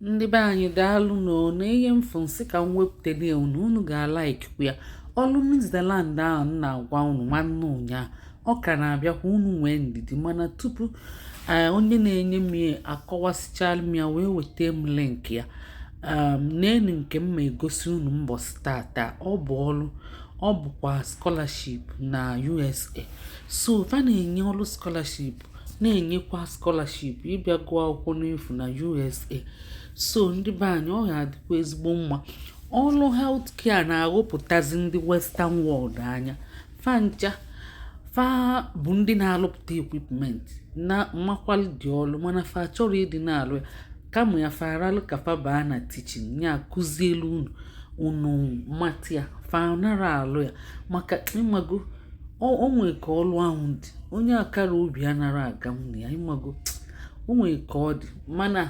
Ndị be anyị, daalụ nụ. Na ihe mfụ nsị ka m wepụtara ya unu, unu ga-alaikikwa ya. Ọlụ New ahụ m na-agwa unu nwanne ụnyaahụ, ọ ka na-abịakwa. Unu nwee ndidi, mana tupu onye na-enye m ya akọwasịchala m ya wee weta m link ya n'enu nke m ma egosi unu mbọsị tata. Ọ bụ ọlụ, ọ bụkwa scholarship na USA. So fa na-enye ọlụ scholarship, na-enyekwa scholarship ịbịa gụọ akwụkwọ n'efu na USA. So ndị be anyị, ọ ga-adịkwa ezigbo mma. Ọlụ healthcare na-aghọpụtazi ndị Western world anya. Fa ncha fa bụ ndị na-alụpụta equipment na mmakwali dị ọlụ, mana fa chọrọ ịdị na-alụ ya. Kama ya, fa aralụ ka fa baa na teaching ya, kụzielu unu, unu mata ya. Fa nara alụ ya maka ịmago o nwee ka ọlụ ahụ dị. Onye akara obi anara aga nwunye ya, ịmago o nwee ka ọ dị. Mana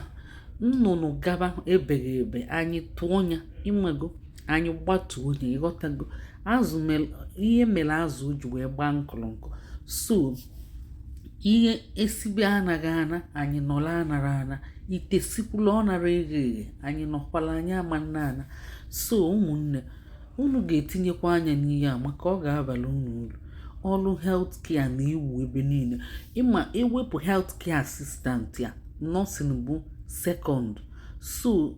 nnụnụ gaba ebeghị ebe, anyị tụọ ya, ịmago, anyị gbatuo ya, ịghọtago? Azụ ihe mere azụ ji wee gbaa nkụlụnkụ. So ihe esibe anaghị ana, anyị nọrọ anara ana ite sikwula, ọ nara eghe eghe, anyị nọkwala, anyị ama nna ana. So ụmụnne, unu ga-etinyekwa anya n'ihe a maka ọ ga-abalị unu uru. Ọrụ healthcare na-ewu ebe niile. Ịma ewepụ healthcare assistant ya, nursing bụ second. So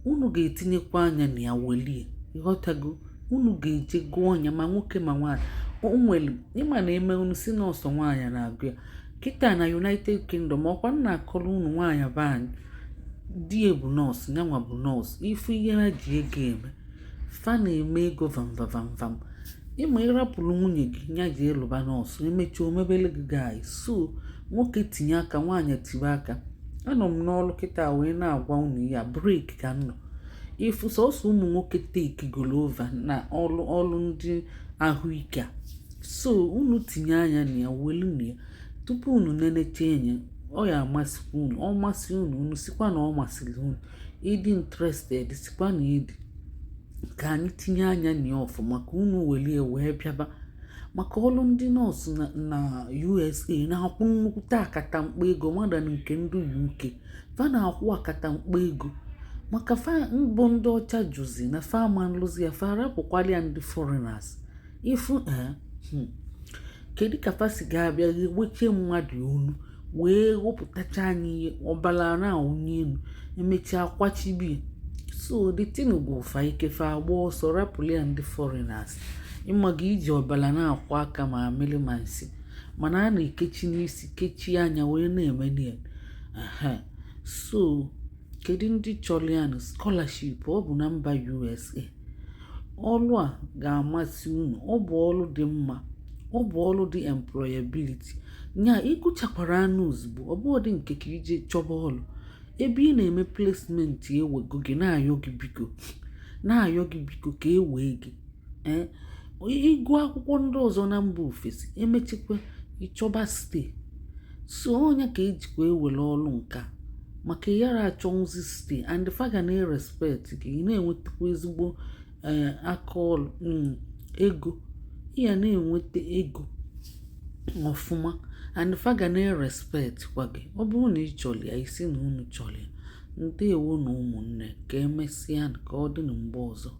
unu ga-etinyekwa anya na ya welie, ịghọtago? Unu ga-eje gụọ ya, ma nwoke ma nwaanyị. O nwere ịma na eme unu si nọọsụ nwaanyị na-agụ ya kịta na United Kingdom. Ọkwa nna akọrọ unu, nwaanyị be anyị di bụ nọọsụ, nyanwa bụ nọọsụ. Ifu ihe ha ji ego eme, fa na-eme ego vamvamvamvam. Ịma ịrapụrụ nwunye gị ya ji elụba nọọsụ, emechaa omebele gị gaị. So nwoke tinye aka, nwaanyị tibe aka. Anọ m n'ọrụ kịta wee na-agwa unu ya, break ka m nọ. Ifu sọsọ ụmụ nwoke take goro over na ọrụ, ọrụ ndị ahụike a. So unu tinye anya na ya, welu na ya tupu unu nenecha enye. Ọ ya amasịkwa unu, ọ masị unu, unu sikwa na ọ masịrị unu, ịdị interested, sikwa na ịdị ka anyị tinye anya na ya ọfụma, ka unu welie wee bịaba maka ọrụ ndị nọọsụ na USA. Na-akwụ nnukwute akatamkpo ego mmadụ nke ndị UK. Fa na-akwụ akatamkpo ego maka fa mbụ ndị ọcha juzi na fa ama nlụzi ya, fa arapụkwala ya ndị foreigners. Ifu ee, kedu ka fa si ga-abịa wechie mmadụ onu wee wepụtacha anyị ihe ọbara na-awụnye elu, emechaa kwachibie? So the thing bụ fa ike, fa agba ọsọ rapụrụ ya ndị foreigners. Ịmaga iji ọbara na-akwụ aka ma amịrị ma nsị, mana a na-ekechi n'isi, kechie anya wee na-eme ya. So kedu ndị chọrọ ya na scholarship? Ọ bụ na mba USA. Ọrụ a ga-amasị unu. Ọ bụ ọrụ dị mma, ọ bụ ọrụ dị employability nya. Ịgụchakwara anụ ozugbo, ọ bụ dị nke ka ije chọba ọrụ ebe ị na-eme placement. Ewego gị, na-ayọ gị biko, na-ayọ gị biko ka e wee gị. Ee, ịgụ akwụkwọ ndị ọzọ na mba ofesi, emechikwa ịchọba stay. So onye ka ejikwa ewere ọrụ nka maka ịyara achọnwụzi stay, and fa ga na-respect gị. Ị na-enwetakwa ezigbo aka ọrụ, ego ị ya na-enweta ego ọfụma, and fa ga na-respect kwa gị. Ọ bụrụ na ị chọrọ ya, isi na unu chọrọ ya. Ndewo na ụmụnne, ka emesịa, ka ọ dị na mgbe ọzọ.